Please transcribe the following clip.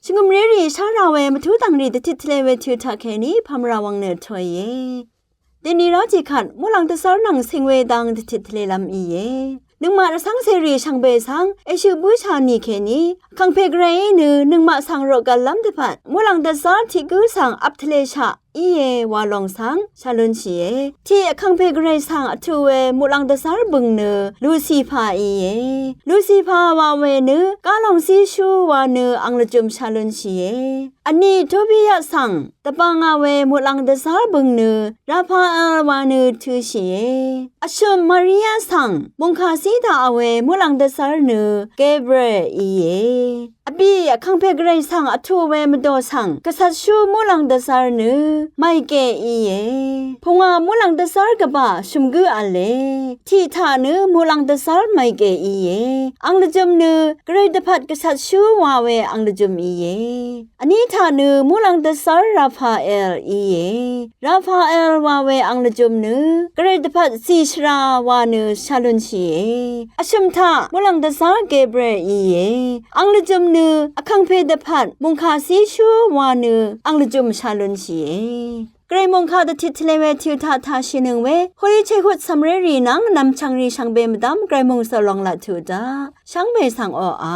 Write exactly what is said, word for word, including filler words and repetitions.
Dvngø̀mrérì shá ra we mvtú dv̀ngrì dvtit tvle we tø taq kèní pàmvrà wvng nø tø̀ìe. Dèni rá tiqkvt muqlàng dvzv́r nvng cing we dang dvtit tvlelv́m íe. Nøngmaq rvcv́ngcèrì shvngbe svng èshøq bǿshà nì kèní vkàngpè gvray nø nøngmaq svng roqgv̀llv́m dvpvt muqlàng dvzv́r tiq gǿ svng vp tvleshaq íe wa lòng svng shàlunshìe. Tiq vkàngpè gvray svng vtú we muqlàng dvzv́r bø̀ng nø Lucifer íe. Lucifer wa we nø gálong zíshú wa nø ang lvjø̀m shàlunshìe. Vní Tobiah svng dvbvngà we muqlàng dvzv́r bø̀ng nø Raphael wa nø tø̄shìe. Vshø̀m Maria svng mòngkà zí daqà we muqlàng dvzv́r nø Gabriel íe. Vbì vkàngpè gvray svng vtú we mvdò svng gvcvtshú muqlàng dvzv́r nø Michael íe. Pungwà muqlàng dvzv́r gvbà shø̀m gǿ v̄le. Tiq taq nø muqlàng dvzv́r Michael íe. Ang lvjø̀m nø gvray dvpvt gvcvtshú wa we ang lvjø̀m íe. Vní taq nø muqlàng dvzv́r Raphael íe. Raphael wa we ang lvjø̀m nø gvray dvpvt zì shvra wa nø shàlunshìe. Vshø̀m taq muqlàng dvzv́r Gabriel íe. Ang lvjø̀m nø vkàngpè dvpvt mòngkà zíshú wa nø ang lvjø̀m shàlunshìe. Gvray mòngkà dvtit tvle we tø taq tashìnøng we hoqí chehut cv̀mrérì nvng nv̀mchv̀ngrì shvngbe mvdv́m gvray mòngsø lòng laq tø daq shvngbe svng oqà.